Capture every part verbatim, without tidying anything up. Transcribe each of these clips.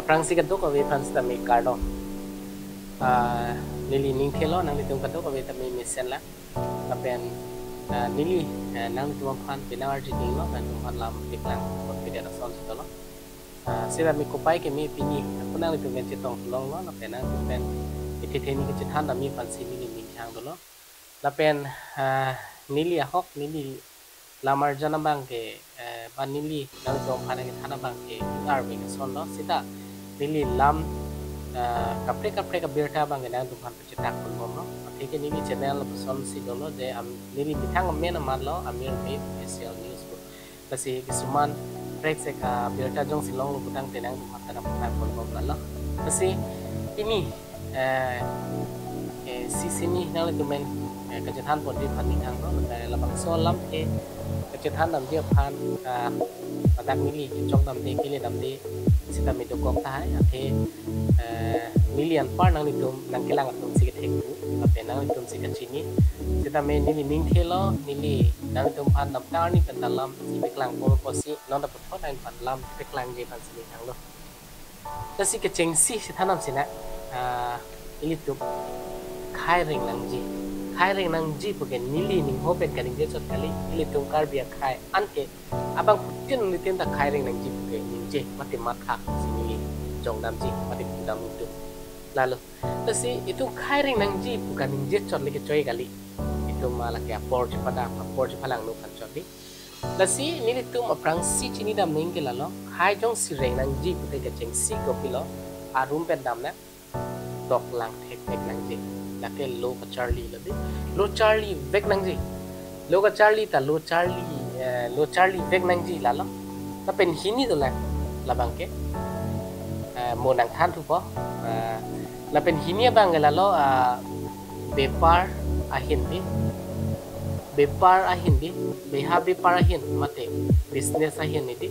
Aphrangsi kadokave aphan sitame kardom. Ah, neli ning thelo, nanglitum kadokave tame mesen lang. Lapen, ah, neli, eh, nanglitum aphan penang arjudinglo, nanglitum aphan lam paklang pon pida ason si dolo. Ah, sitame kopai keme pini, ako nanglitum pen chetong longlo, lapen nanglitum pen ithe theni kachethan damji aphansi neli ning thang dolo. Lapen, ah, neli ahok, neli lam arjan abang ke, eh, ba neli nanglitum aphan nangthan abang ke ingarvek asonlo, sita neli lam, eh, kaprek kaprek abirta abang ke nanglitum aphan pachetak ponbomlo. Atheke neli channel lapuson si dolo je am-, neli methang amen amatlo Amir Bey Official News pu. Lasi kisuman preksek abirta jongsi longlo putangte nanglitum aphan tadam tadam ponbom lalo. Lasi pini, eh, eh, si sini nanglitum pen, eh, kachethan ponji aphan ning thanglo, eh, labangso alam ke kachethan damji aphan, ah, ladak neli kechok damde, kele damde sitame dokok tahai, athe, eh, neli anpar nanglitum nangkelang atumsi kethek pu, lapen nanglitumsi kachini. Sitame neli ning thelo, neli nanglitum aphan dam tarni pen ta lamsi paklang pon apotsi, non ta puthot nangphan lam paklangji aphansi ning thanglo. Lasi kechengsi chethan damsi nang, ah, ilitum khai reng nangji. Khai reng nangji puke neli ningho pen kaningje chot kali, ilitum Karbi akhai anke abangphutin nelitum ta khai reng nangji puke ningje, mate matha si neli jong damji, mate pudam itum. Lalo, lasi itum khai reng nangji pu kaningje chot le kechoi kali. Itum ma lake apor chepadam, apor chepalangno aphan chot di. Lasi nelitum aphrangsi chini dam nangji ke lalo, khai jongsi reng nangji pute kechengsi kopilo, arum pen dam nang, doklang thekvek nangji. Lake lo kacharli lo di, lo charlivek nangji. Lo kacharli ta lo charli, eh, lo charlivek nangji lalo. Lapen hini dolang, labang ke, eh, mo nangthan thupo. Eh, lapen hini abang ke lalo, ah, bepar ahin di, bepar ahin di, beha bepar ahin, mate business ahin di,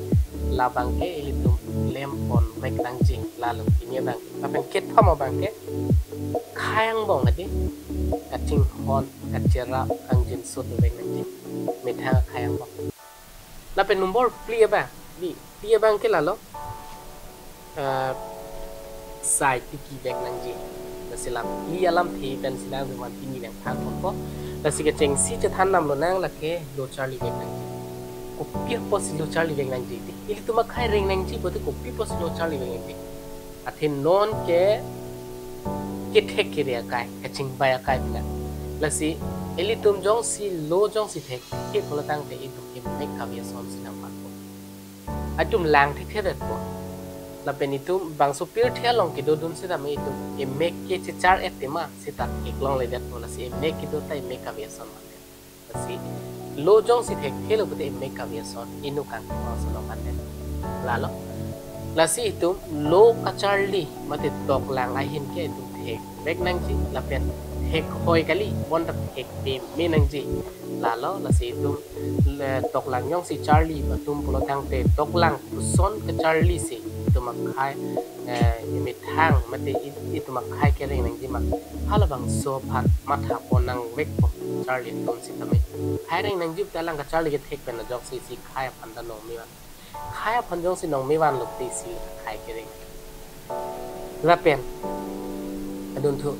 labang ke ilitum klem ponvek nangji, lalo hini abang. Lapen kethom abang ke khai angbong di, kachinghon, kacherap, kangjinso dovek nangji, methang akhai angbong. Lapen number phli abang, di, phli abang ke lalo, ah, sai tikivek nangji. Lasi la phli alamthe pensi nangtumphan pini nangthan ponpo. Lasi kechengsi chethan damlonang lake lo charlivek nangji. Kopi apotsi lo charlivek nangji di, ilitum akhai reng nangji pute kopi apotsi lo charlivek nangji. Athe non ke kethek kere akai, kachingbai akai pila. Lasi ilitum jongsi lo jongsi thekthe pulotangte itum emek kave asonsi nangpatpo. Itum lang thekthepo. Lapen itum bangso pirthe along kedodun sitame itum emek ke chechar-et tema sita theklongledetpo, lasi emek kedo ta emek kave ason mate. Lasi lo jongsi thekthelo pute emek kave ason, inut kangtung ason ong mate. Lalo, lasi itum lo kacharli mate doklang ahin ke itum thekvek nangji, lapen thekhoi kali, bonta thekpeme nangji. Lalo, lasi itum le doklang jongsi charli atum pulotangte doklang puson kacharlisi itum akhai, eh, methang mate it-, itum akhai kereng nangji ma, halabangso aphan matha pon nangvekpo charli atum sitame. Khai reng nangji pute alang kacharli kethek pen ajoksi isi khai aphan ta nongmevan. Khai aphan jongsi nongmevanlo pute isi khai kereng. Lapen adunthu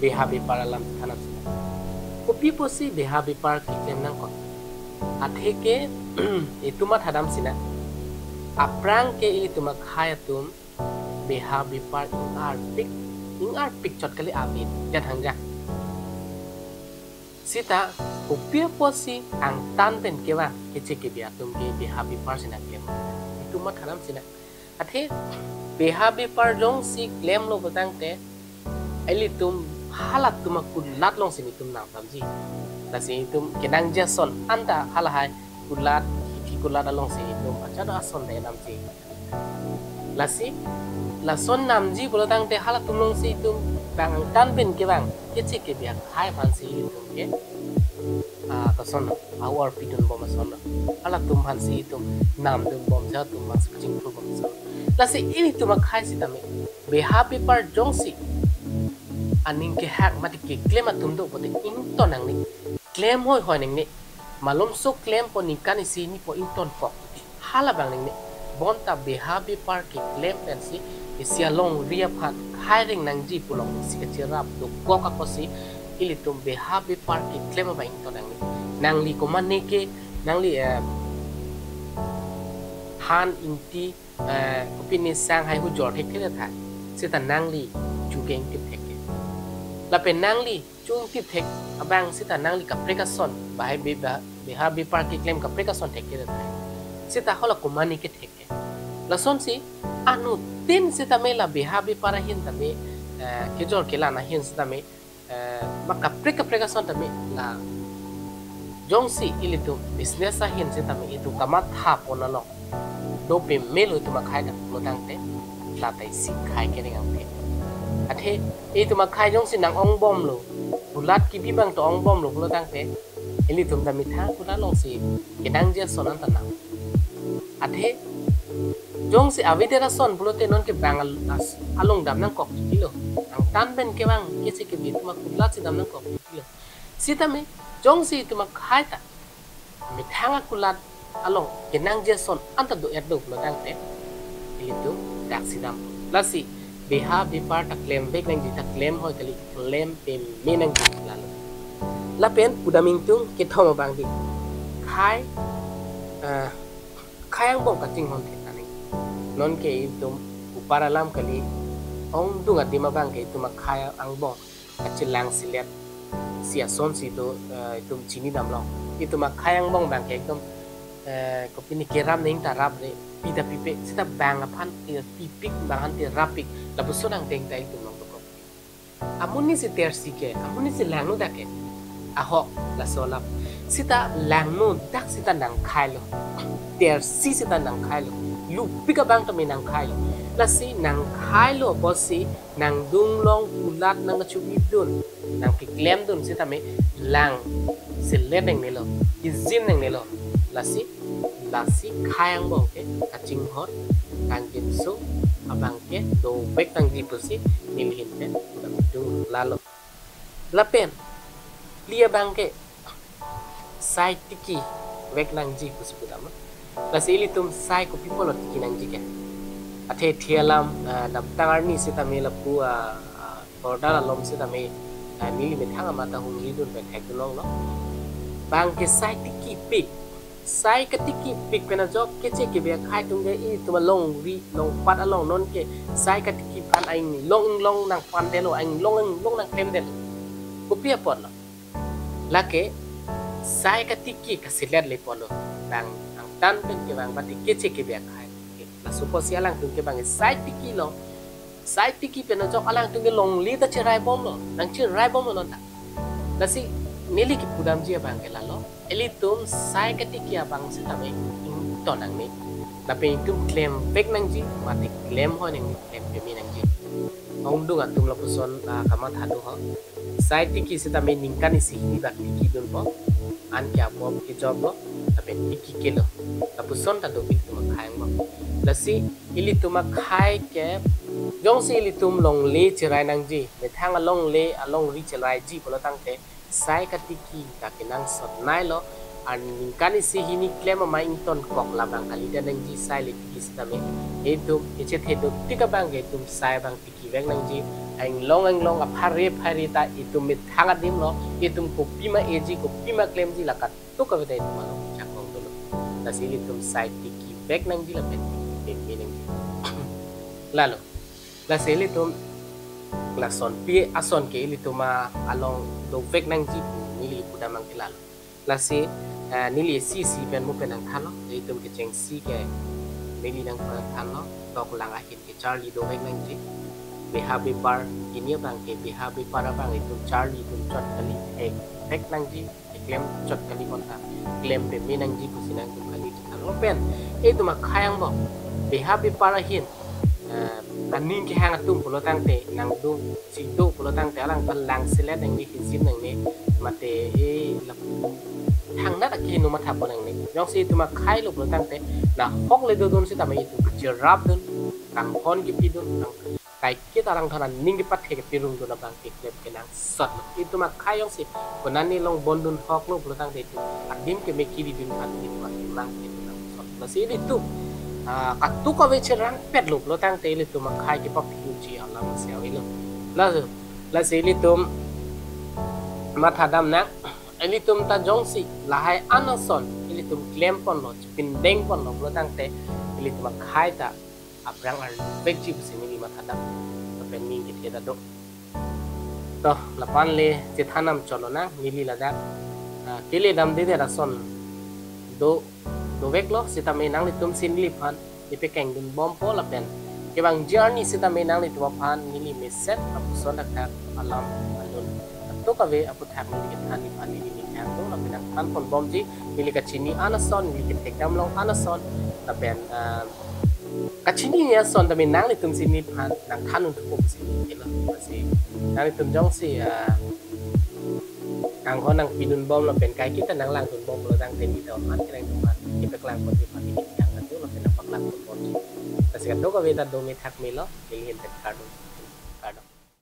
beha bepar alam thanam sina. Kopi apotsi beha bepar keklem nangkok? Atheke itum matha damsi nang. Aphrang ke ilitum akhai atum beha bepar ingarpik, ingarpik chot kali, avedethangjang. Sita kopi apotsi angtan pen kevang keche kebi atum ke beha bepar si nangklem? Itum matha damsi nang. Athe beha bepar jongsi klemlo pulotangte ilitum halatum akulat alongsi itum nang damji. Lasi itum kenangji ason anta halahai kulat, hithi kulat alongsi itum pachado ason de damji. Lasi lason namji pulotangte halatum alongsi itum bang angtan pen kevang keche kebi akhai aphansi itum ke, ah, koson, aor pidunbom ason. Halatum aphansi itum namdunbom, halatum aphansi kachingthubom ason. Lasi ilitum akhai sitame beha bepar jongsi aning kehang mate keklem atum do pute ington nangne, klem hoihoi nangne. Malomso klem po ningkan isi hini po ingtonkok, halabang nangne. Bonta beha bepar keklem pensi isi alongri aphan khai reng nangji pu along isi kacherap dokok apotsi ilitum beha bepar keklem abang ington nangne. Nangli komane ke, nangli, eh, han, ingti, eh, kopine sang, hai, hujor thekthe tahai, seta nangli chu ke ingtip thekthe. Lapen nangli chu ingtip thek abang seta nangli kaprek ason, bahai be-, ba-, beha bepar keklem kaprek ason thekthe tahai, seta hala komane ke thekthe. Lasonsi anuttin sitame la beha bepar ahin tame, eh, kejor kelang ahin sitame, eh, ma kaprek kaprek ason tame la jongsi ilitum business ahin sitame itum kamatha pon along dopemelo itum akhai ta pulotangte, la ta isi khai kereng angphe. Athe itum akhai jongsi nang-ongbomlo, kulat kebi abang ta ongbomlo pulotangte, ilitum ta methang kulat alongsi kenangji ason anta nang. Athe jongsi avedet ason pulote nonke bang al-, as-, along dam nangkok titilo. Angtan pen kevang keche kebi itum akulat si dam nangkok titilo. Sitame jongsi itum akhai ta methang akulat along kenangji ason anta do-et do pulotangte, ilitum daksi dam. Lasi beha bepar ta klemvek nangji, ta klem hoi kali, klem peme nangji lalo. Lapen pudam ingtung kethom abang di, khai, eh, khai angbong kachinghon thek aning. Nonke itum upar alam kali, ongdung adim abang ke itum akhai angbong kachelang selet si asonsi do, eh, itum chini damlo. Itum akhai angbong abang ke ekdom, eh, kopine kerap ning ta rapre, pi ta pipe, seta bang aphan te pipik, bang aphan te rappik, lapuson angdeng ta itum long dokok. Amonit si tersi ke, amonit si langno dak ke, ahok, laso alap. Seta langno dak seta nangkhailo, tersi seta nangkhailo, lupik abang tame nangkhailo. Lasi nangkhailo apotsi nangdung along kulat nangkachobidun, nangkeklemdun sitame lang selet nangnelo, ijin nangnelo. Lasi, lasi khai angbong ke kachinghon, kangjinso abang ke dovek nangji pusi neli ahin pen pudam ingtung lalo. Lapen phli abang ke sai tikivek nangji pusi pudamlo. Lasi ilitum sai kopi apotlo tiki nangji ke? Athe thi alam, ah, daptang arni sitame lapu, ah, ah, border along sitame, ah, neli methang amat ta hungridun pen thekdun longlo. Bang ke sai tikipik, sai katikipik pen ajok keche kebi akhai atum ke itum alongri longpat along nonke sai katiki aphan ainglong inglong nangpandetlo, ainglong inglong nangklemdetlo. Kopi apotlo? Lake sai katiki kaselet le apotlo. Bang angtan pen kevang bati keche kebi akhai. Laso apotsi alangtum ke bang sai tiki along, sai tiki pen ajok alangtum ke longle ta cheraibomlo, nangcheraibomlo non ta. Lasi neli kepudamji abang ke lalo, ilitum sai katiki abang sitame ington nangne. Lapen itum klemvek nangji, mate klem hoi nangne, klem peme nangji. Ongdung atum lapuson, ah, kamatha do ho. Sai tiki sitame ningkan isi hini bak tikidunpo. Anke abom kejomlo, lapen tikikelo. Lapuson ta dopik itum akhai angbong. Lasi ilitum akhai ke, jongsi ilitum longle cherai nangji, methang alongle alongri cheraiji pulotangte, sai katiki ta kenangsot nailo. Aningkan isi hini klem amei ingtonkok labang kalidet nangji sai le tiki sitame. Itum ichethe dotik abang ke itum sai abang tikivek nangji. Ainglong ainglong aphare phare ta itum methang adimlo. Itum kopima eji, kopima klemji, la katuk kave ta itum along chakong dolo. Lasi ilitum sai tikivek nangji lapen peme nangji. Lalo. Lasi ilitum lasonpi ason ke ilitum along dovek nangji pu neli pudam abang ke lalo. Lasi, eh, neli isi isi pen mo pen nangthanlo, itum kechengsi ke neli nangthanlo, toklang ahin ke charli dovek nangji. Beha bepar, ini abang ke beha bepar abang itum charli itum chot kali, eh, vek nangji, eh, klem chot kali konta, klem peme nangji pusi nangtum kali chethanlo pen. Itum akhai angbong, beha bepar ahin, eh, aning kehang atum pulotangte, nangdung si do pulotangte alangphan lang selet nangne, ijin nangne, mate, eh, lapu thangnat akeheno matha pon nangne. Jongsi itum akhailo pulotangte, nahok le dodun sitame itum kacherapdun, kanghon kepidun, nang kaiketa alangphan aning kepathe kepirungdun abang ke klem kenangsotlo. Itum akhai jongsi konane along bondun hoklo pulotangte itum adim keme kiridun aphan itum akemang ke kenangsot. Lasi ilitum ah, katuk kave cherang pet lo pulo tangte ilitum akhai kepaphiuji alam si avelo. Laso, lasi ilitum mathadam nang, ilitum ta jongsi lahai an ason ilitum klem ponlo, chepindeng ponlo pulo tangte ilitum akhai ta aphrang arlu vekji pusi neli mathadam. Lapen ning kethe ta do. To, lapen le chethan nam cholo nang, neli ladak, ah, kele damdedet ason do, doveklo, sitame nanglitum si neliphan ipekeng dunbompo lapen kevangji arni sitame nanglitum aphan neli mesen lapuson thakthak alam alun katuk kave aputhak neli kethan nephan neli ning thang do lapen nangthan ponbomji, neli kachini an ason, neli kethekdam long an ason, lapen, ah, kachinine ason tame nanglitum si nephan nangthan un thupo pusi neli kelo. Lasi nanglitum jongsi, ah, kanghon nangpidunbom lapen kaiketa nanglangdunbom pulo tangte neli ta aphan kereng aphan kepaklang ponji aphan neli ning thang do lapen nangpaklang ponbomji. Lasi katuk kave ta do me thak melo, neli hin pen kardom.